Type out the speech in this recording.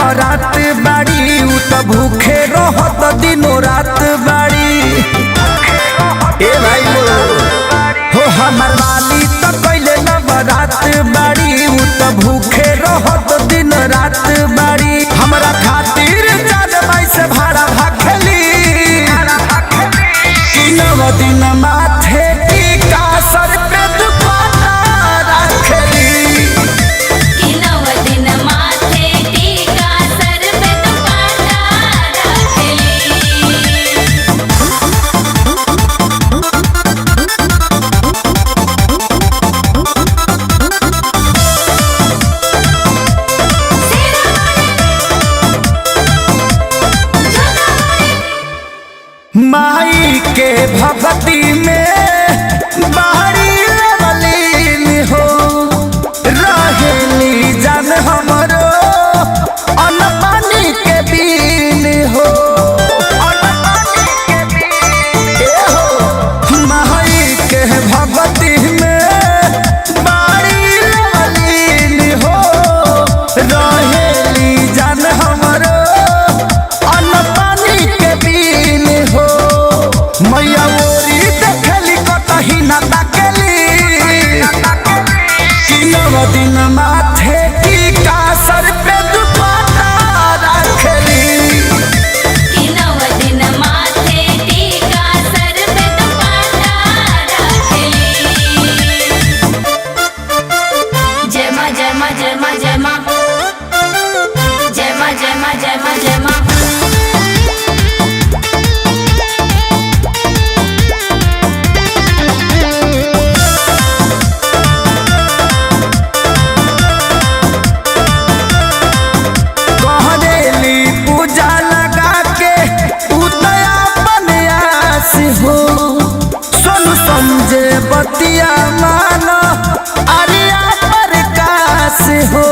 नवरात बाड़ी, उ त भूखे रहत दिनो रात बाड़ी। ए भाई हो हमर वाली त कैले नवरात बाड़ी, उ त भूखे रहत दिन रात बाड़ी। हमरा खातिर जान माई से भाड़ा भाखेली कि नव दिन माथे टीका सर पे दुपट्टा राखेली। कि नव दिन माथे टीका सर पे दुपट्टा रखली। माई के भक्ति में बाहरी लवलीन हो रहेली जान हमरो अन्न पानी के बीन हो। ए हो माई के भक्ति में बाहरी लवलीन हो रहेली जान हमरो अन्न पानी के बीन हो। मैया ओरी देखली कतही ना ताकेली कि नव दिन माथे टीका सर पे दुपट्टा राखेली। कि नव दिन माथे टीका सर पे दुपट्टा रखली। जय मां जय मां जय मां जय मां जय मां जय मां जय मां जय मां। कहरेली पूजा लगा के उदया आस हो सोनू समझे बतिया मानो आर्या प्रकाश हो।